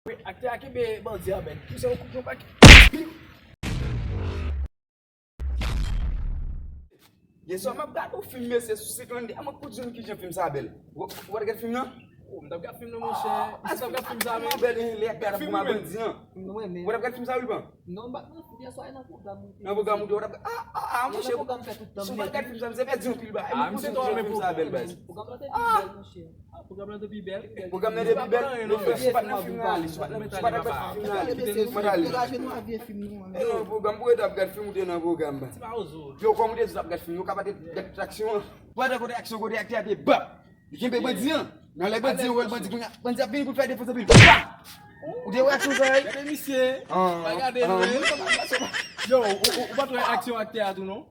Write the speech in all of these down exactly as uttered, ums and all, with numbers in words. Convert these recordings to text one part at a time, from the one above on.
Aktè a kenbe bandi an, men. Pouse yon kout yon pakèt. Yè swa m ap gade yon fim, mesye, sou senkann de, a mwen pou di nou kijan fim sa bèl. Ou, ou pa t gade fim nan? Oh, m t ap gade fim nan, monchè. M t ap gade fim sa, men. Bèl, lè y ap gade pou bandi an. Ou t ap gade fim sa, Wilban? Non, m pa t nan fim, yè swa e nan pwogram ou te. Nan pwogram ou te, ou t ap gade. Ah, ah, ah, monchè. Pwogram fè tout tan. Si w pa t gade fim sa, misye pèdi anpil bagay. Ah, misye te renmen pwogram. Pwogram lan te pi bèl, monchè. Ah, pwogram lan te pi bèl. Pwogram nan te pi bèl. Li pa pran anyen, non, men. Si w pa t nan fim nan, ale. Si w pa t nan, si w pa t nan fim nan, ale. Mwen t ale. E non, pwogram pou w te ap gade fim, ou te nan pwogram, baz. Yo, kòm ou te di w t ap gade fim, yo ka pa te gade tout aksyon an. Ou pa t kote aksyon, kote aktè a te bap. Li kenbe bandi an. Nan lè bandi an wè l, bandi kounye a, bandi ap vini pou l fè defans anpil. Bap! Ou te wè aksyon sa, wi? Gade misye. Ah, pa gade l, wi. Yo, ou, ou, ou pa t wè aksyon aktè a tou, non?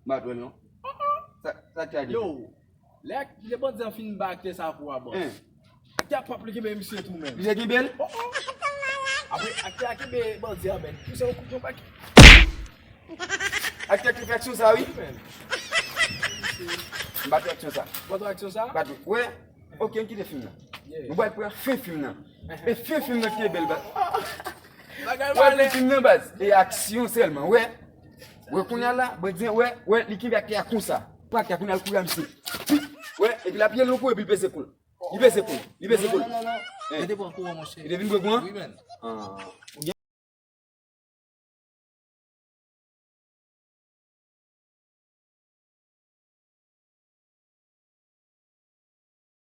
M pa t wè l, non. Sa, sa aktè a di? Yo, lè, lè bandi an fin ba aktè sa kou a, bòs. Aktè a p ap li kenbe misye tou menm. Li te kenbe l? Oh, oh. Apre, aktè a kenbe bandi an, men. Pouse yon kout yon pakèt. Aktè a te fè aksyon sa, wi. Wi, men. M pa t wè aksyon sa. Ou pa t wè aksyon sa? M pa t wè. Ok, n kite fim nan. Nou pral pran fen fim nan. E fen fim nan ki bèl, baz. Bagay. Pral fen fim nan, baz. E aksyon sèlman, wè. Wè, kounye a la, bandi an, wè, wè, li kenbe aktè a konsa. Pran aktè a, kounye a l kouri a misye. Wè, epi l ap ye l nan kou, epi l peze kou l. Li peze kou l. Li peze kou l. Non, non, non, non. Yo te pran kouran, monchè. Li te vin pran kouran? Wi, men. Ah.